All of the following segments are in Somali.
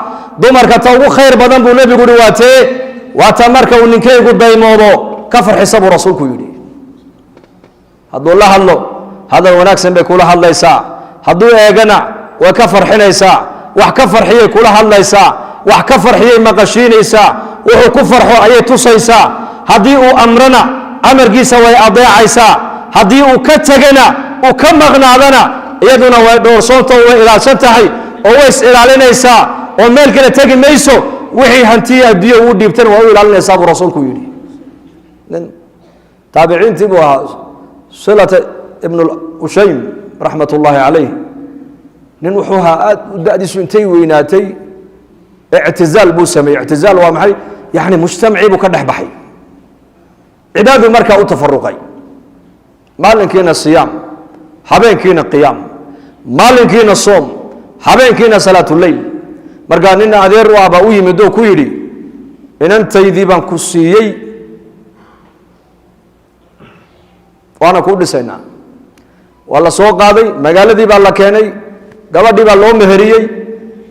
Dumarka ta ugu khayr badan buu nebigu yihi waa tee? Waa ta marka uu ninkaygu daymoodo ka farxisa, buu rasuulku yidhi. Hadduu la hadlo, hadal wanaagsan bay kula hadlaysaa. Hadduu eegana, way ka farxinaysaa. Wax ka farxiyay kula hadlaysaa, wax ka farxiyay maqashiinaysaa, wuxuu ku farxo ayay tusaysaa. Haddii uu amrana, amarkiisa way adeecaysaa. Haddii uu ka tegana, uu ka maqnaadana, iyaduna way dhowrsoonto, way ilaalsan tahay oo way is ilaalinaysaa oo meel kale tegi mayso. Wixii hantiya adduunya uu dhiibtana waa u ilaalinaysaa, buu rasuulku yidhi. Nin taabiciintii buu ahaa, Silata ibn Ushaym raxmat ullaahi calayh. Nin wuxuu ahaa aad u da'diisu intay weynaatay ictizaal buu sameeyey. Ictizaal waa maxay? Yani mujtamacii buu ka dhex baxay, cibaadu markaa u tafaruqay. Maalinkiina siyaam, habeenkiina qiyaam, maalinkiina soom, habeenkiina salaatuleyl. Markaa nin adeer u ah baa u yimid oo ku yidhi: "Inantaydii baan ku siiyey, waana kuu dhisaynaa." Waa la soo qaaday, magaaladii baa la keenay, gabadhii baa loo meheriyey.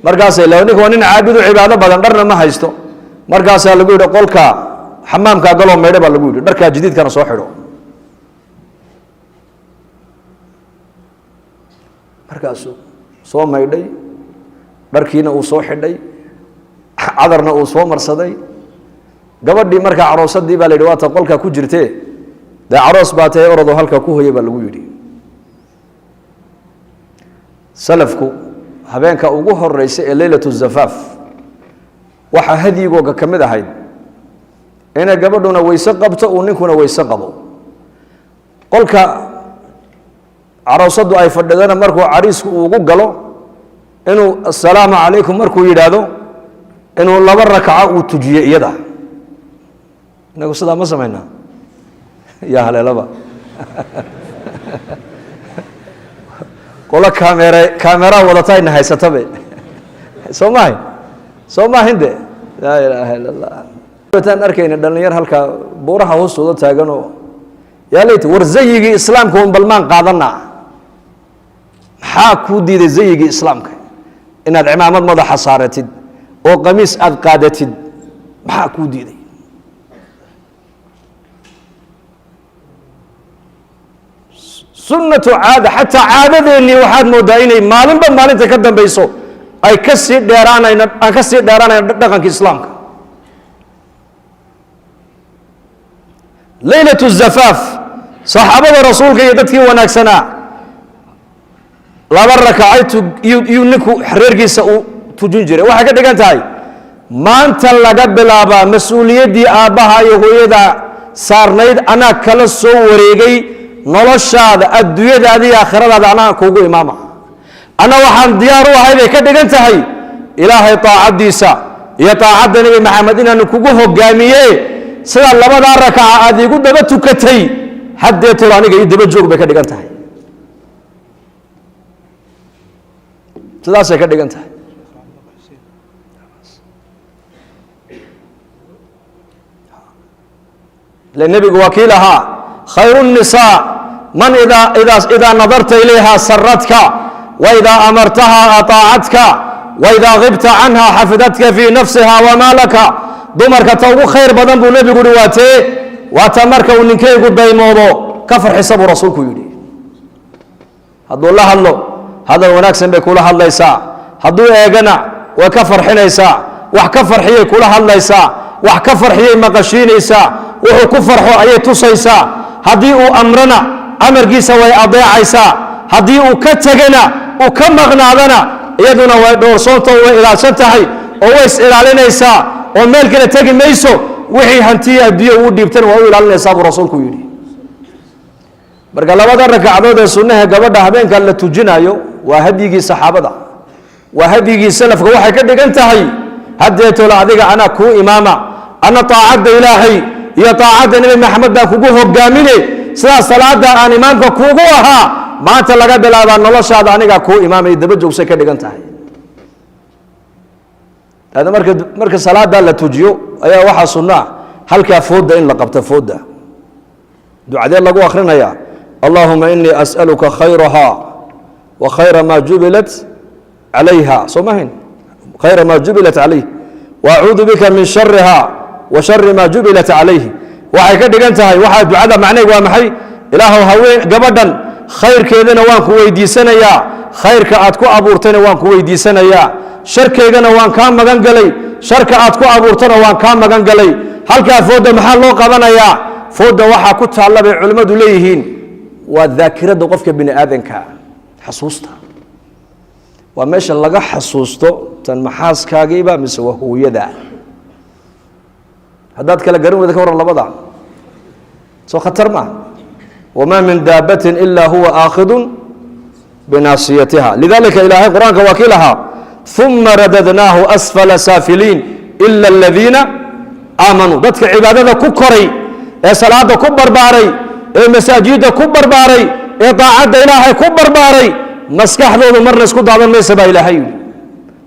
Markaasay ninka waa nin caabidu, cibaado badan, dharna ma haysto. Markaasaa lagu yidhi: "Qolka xamaamkaa galoo maydho," baa lagu yidhi, "dharkaa jadiidkana soo xidho." Markaasuu soo maydhay, dharkiina uu soo xidhay, cadarna uu soo marsaday. Gabadhii markaa caroosadii baa la yidhi: "Waata qolkaa ku jirtee, dee caroos baa tahay, orodoo halkaa ku hoya," baa lagu yidhi. Salafku habeenka ugu horeysa ee leylat zafaaf waxaa hadyigooga ka mid ahayd inay gabadhuna weyse qabto, uu ninkuna weyse qabo. Qolka caroosadu ay fadhidana markuu cariisku ugu galo, inuu "assalaamu calaykum" markuu yidhaahdo, inuu laba rakaco uu tujiyo iyada. Inagu sidaa ma samaynaa? Ya haleelaba qolo kaamere kaameraa wadata ayna haysatabe, soo maahin? Soo maahin de? Laa ilaaha illa Allah. Taan arkayna dhalinyar halkaa buuraha hoostooda taaganoo, yaa leyt, war zayigii islaamka un balmaan qaadanaa. Maxaa kuu diiday zayigii islaamka inaad cimaamad madaxa saaratid oo qamiis aad qaadatid? Maxaa kuu diiday? Sunnatu caada, xataa caadadeennii waxaad moodaa inay maalinba maalinta ka dambayso ay ka sii dheeraanayno, aan ka sii dheeraanayno dhaqanka islaamka. Leylat zafaaf, saxaabada rasuulka iyo dadkii wanaagsanaa laba rakacay iyuu ninku reerkiisa uu tujin jiray. Waxay ka dhigan tahay maanta laga bilaabaa mas-uuliyaddii aabbaha iyo hooyada saarnayd anaa kala soo wareegay. Noloshaada, adduunyadaada iyo aakhiradaada anaa kuugu imaama. Anna waxaan diyaar u ahay, bay ka dhigan tahay, ilaahay taacaddiisa iyo taacadda Nebi Maxamed inaanu kugu hogaamiye. Sidaa labadaa rakaca aad iigu daba tukatay, haddeetol aniga ii daba joog, bay ka dhigan tahay. Sidaasay ka dhigan tahay. Ile nebigu waa kii lahaa: "Khayru الnisaa man idaa nadarta ilayha saratka, waidaa amartaha aطaacatka, waidaa gibta canha xafidatka fii nafsiha wamaa laka." Dumarka ta ugu khayr badan buu nebigu yihi waa tee? Waa ta marka uu ninkaygu daymoodo ka farxisa, buu rasuulku yidhi. Hadduu la hadlo, hadal wanaagsan bay kula hadlaysaa. Hadduu eegana, way ka farxinaysaa. Wax ka farxiyay kula hadlaysaa, wax ka farxiyay maqashiinaysaa, wuxuu ku farxo ayay tusaysaa. Haddii uu amrana, amarkiisa way adeecaysaa. Haddii uu ka tegana, uu ka maqnaadana, iyaduna way dhowrsoonto, way ilaalsan tahay oo way is ilaalinaysaa oo meel kale tegi mayso. Wixii hantiya adduunya uu dhiibtana waa u ilaalinaysaa, buu rasuulku yidhi. Marka labada rakacdood ee sunnaha gabadha habeenka la tujinayo waa hadyigii saxaabada, waa hadyigii salafka. Waxay ka dhigan tahay haddeetoola adiga anaa kuu imaama, ana taacadda ilaahay iyo taacadda Nebi Maxamed baan kugu hogaamine. Sidaas salaada aan imaamka kuugu ahaa, maanta laga bilaabaa noloshaada anigaa kuu imaamay, daba joogsay ka dhigan tahay. Hada marka salaada la tujiyo ayaa waxaa sunno ah halkaa fooda in la qabto. Fooda ducadee lagu akrinaya? "Allahuma inii as'aluka khayraha wa khayra ma jubilat calayha." Soo mahayn? Khayra maa jubilat calayh, wa acuudu bika min shariha wa shari maa jubilat calayh. Waxay ka dhigan tahay, waxaa ducada macnaheed waa maxay? Ilaahow, haween gabadhan khayrkeedana waan ku weydiisanayaa, khayrka aad ku abuurtayna waan ku weydiisanayaa, sharkeygana waan kaa magan galay, sharka aad ku abuurtana waan kaa magan galay. Halkaa foodda maxaa loo qabanayaa? Foodda waxaa ku taalla, bay culimmadu leeyihiin, waa daakiradda qofka bini aadanka, xasuusta. Waa meesha laga xasuusto tan maxaaskaagiiba mise waa hooyada. Haddaad kala garan weyda, ka warran labada? Soo khatar maaha? وما من دابة إلا هو آخذ بناصيتها. لذلك Ilaahay Qur-aanka waa kii lahaa: ثم رددناه أسفل سافلين إلا الذين آمنوا. Dadka cibaadada ku koray, ee salaada ku barbaaray, ee masaajidda ku barbaaray, ee daacadda Ilaahay ku barbaaray, maskaxdoodu marna isku daadan maysa, baa Ilaahay yidhi.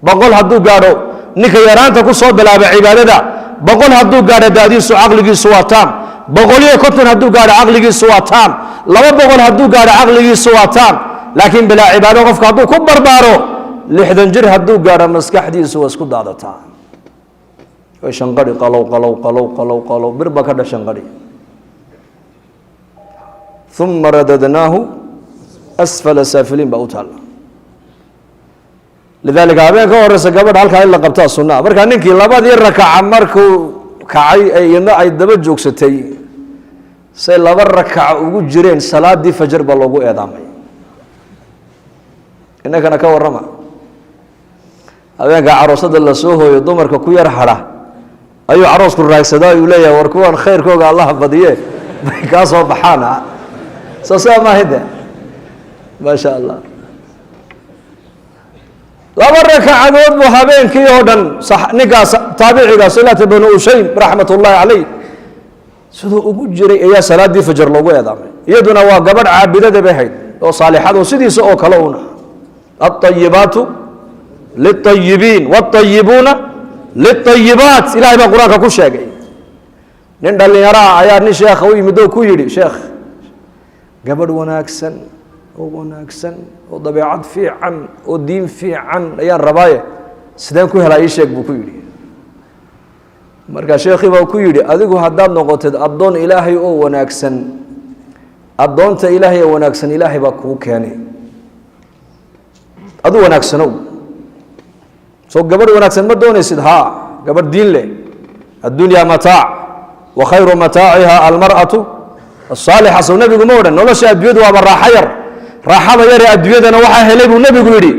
100 hadduu gaadho ninka yaraanta ku soo bilaaba cibaadada, 100 hadduu gaadho daadiisu, caqligiisu waa taam. 150 hadduu gaadho, caqligiisu waa taam. 200 hadduu gaadho, caqligiisu waa taam. Laakiin bilaa cibaado qofka hadduu ku barbaaro, 60 jir hadduu gaadho, maskaxdiisu waa isku daadataa, way shanqadhi, qalow qalow qalow qalow qalow, bir baa ka dha shanqadhi. ثم رددناه أسفل سافلين baa u taalla. لذلك habeen ka horeysa gabadha halkaa in la qabtaa sunaa. Markaa ninkii labadii rakaca markuu kacay ee iyadna ay daba joogsatay, say laba rakaca ugu jireen, salaadii fajar baa loogu eedaamay. Innakana ka warrama? Habeenka caroosada lasoo hooyo, dumarka ku yar hadha ayuu caroosku raagsadaa, ayuu leeyahay: "War kuwan khayrkooga Allaha badiye, bay kaa soo baxaan." Soo sidaa maahide? Maa sha Allah, laba rakacadood buu habeenkii oo dhan. Ninkaas taabiciga, Silata bnu Ushaym raxmat ullaahi caleyh, siduu ugu jiray ayaa salaadii fajar loogu eedaamay. Iyaduna waa gabadh caabidada bay hayd oo saalixad oo sidiisa oo kale una. الطيبات للطيبين والطيبون للطيبات, Ilahay baa Qur-aanka ku sheegay. Nin dhallinyaraha ayaa nin sheekha u yimid oo ku yidhi: "Sheekh, gabadh wanaagsan oo wanaagsan oo dabeecad fiican oo diin fiican ayaan rabaaye, sideen ku helaa? Ii sheeg," buu ku yidhi. Marka sheekhii baa ku yidhi: "Adigu haddaad noqotid addoon Ilaahay oo wanaagsan, addoonta Ilaahay oo wanaagsan Ilaahay baa kuu keenay. Adu wanaagsanow. Soo gabadh wanaagsan ma doonaysid? Haa, gabadh diin leh. الدنيا متاع وخير متاعها المرأة الصالحة." Sow nebigu ma odhan? Nolosha adduunyadu waaba raaxo yar, raaxada yare adduunyadana waxaa helay, buu nebigu yidhi,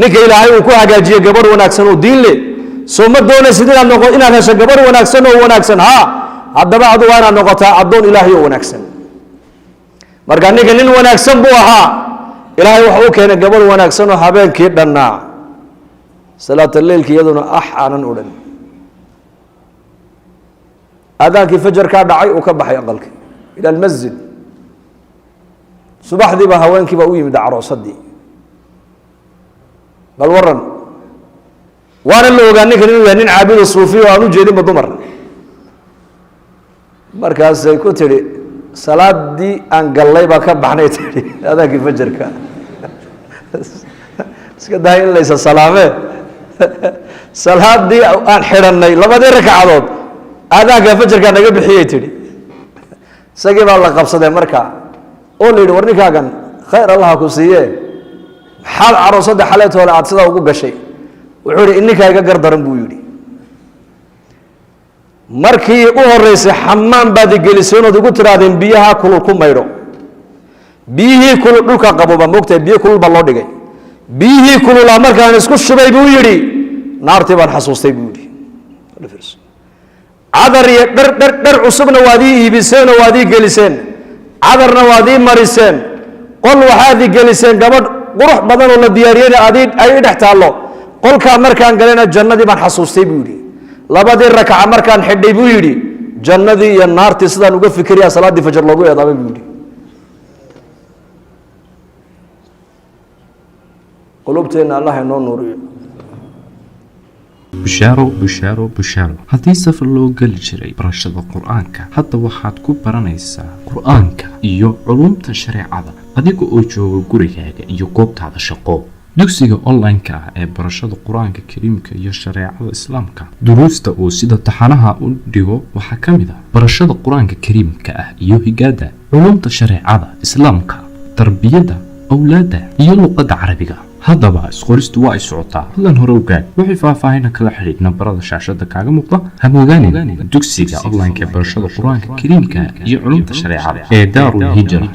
ninka Ilaahay uu ku hagaajiyey gabadh wanaagsan oo diin leh. Soo ma doonaysid inaad noqo, inaad hesho gabadh wanaagsan oo wanaagsan? Haa. Haddaba adu waa inaad noqotaa addoon Ilaahay oo wanaagsan. Marka ninka nin wanaagsan buu ahaa. Ilaahay wuxuu u keenay gabadh wanaagsan oo habeenkii dhannaa salaata leilki iyaduna ax aanan odhan. Aadaankii fajarkaa dhacay, uu ka baxay aqalkii إلى المسجد. Subaxdiiba haweenkii baa u yimid caroosadii: "Bal waran." Waana la ogaa ninkan inuu yahay nin caabido, suufiya oo aan u jeedinba dumar. Markaasay ku tidhi: "Salaadii aan gallay baa ka baxnay," tidhi, "adaankii fajarka. Iska dahay in laysa salaamee, salaadii aan xidhannay labadii ragcadood aadaanka fajarkaa naga bixiyey," tidhi. Isagii baa la qabsadee marka oo la yidhi: "War ninkaagan, khayr Allaha ku siiye, maxaad caroosadda xaleet hole aad sidaa ugu gashay?" Wuxuu yihi: "Ninkaa iga gardaran," buu yidhi. "Markii u horeysay xamaam baad igeliseen ood igu tidhaahdeen biyaha kulul ku maydho. Biyihii kulul dhulka qabooba, moogtahay, biyo kulul baa loo dhigay. Biyihii kululaa markaan isku shubay," buu yidhi, "naartii baan xasuustay," buu yidhi. "Cadar iyo dhar dhar dhar cusubna waad ii iibiseen oo waad ii geliseen, cadarna waad ii mariseen. Qol waxaad ii geliseen gabadh qurux badan oo la diyaariyeyna adii ay i dhex taallo. Qolkaa markaan galayna jannadii baan xasuustay," buu yidhi. "Labadii rakaca markaan xidhay," buu yidhi, "jannadii iyo naartii sidaan uga fikiriyaa salaaddii fajar loogu eedaamay," buu yidhi. Qulubteenna Allah inoo nuuriyo. Bushaaro, bushaaro, bushaaro! Haddii safar loo geli jiray barashada Qur-aanka, hadda waxaad ku baranaysaa Qur-aanka iyo culumta shareecada adiga oo jooga gurigaaga iyo goobtaada shaqo. Dugsiga online-ka ah ee barashada Qur-aanka Kariimka iyo shareecada Islaamka, duruusta uu sida taxanaha u dhigo waxaa ka mid ah barashada Qur-aanka Kariimka ah iyo higaada, culumta shareecada Islaamka, tarbiyadda awlaadda iyo luqadda Carabiga. Haddaba isqoristu waa ay socotaa, fadlan hore ogaad. Wixii faahfaahina kala xidhiidh nambarada shaashada kaaga muuqda. Hamogaanin dugsiga online-ka ee barashada Qur-aanka Kariimka iyo culumta shareecada ee Daarul Hijra.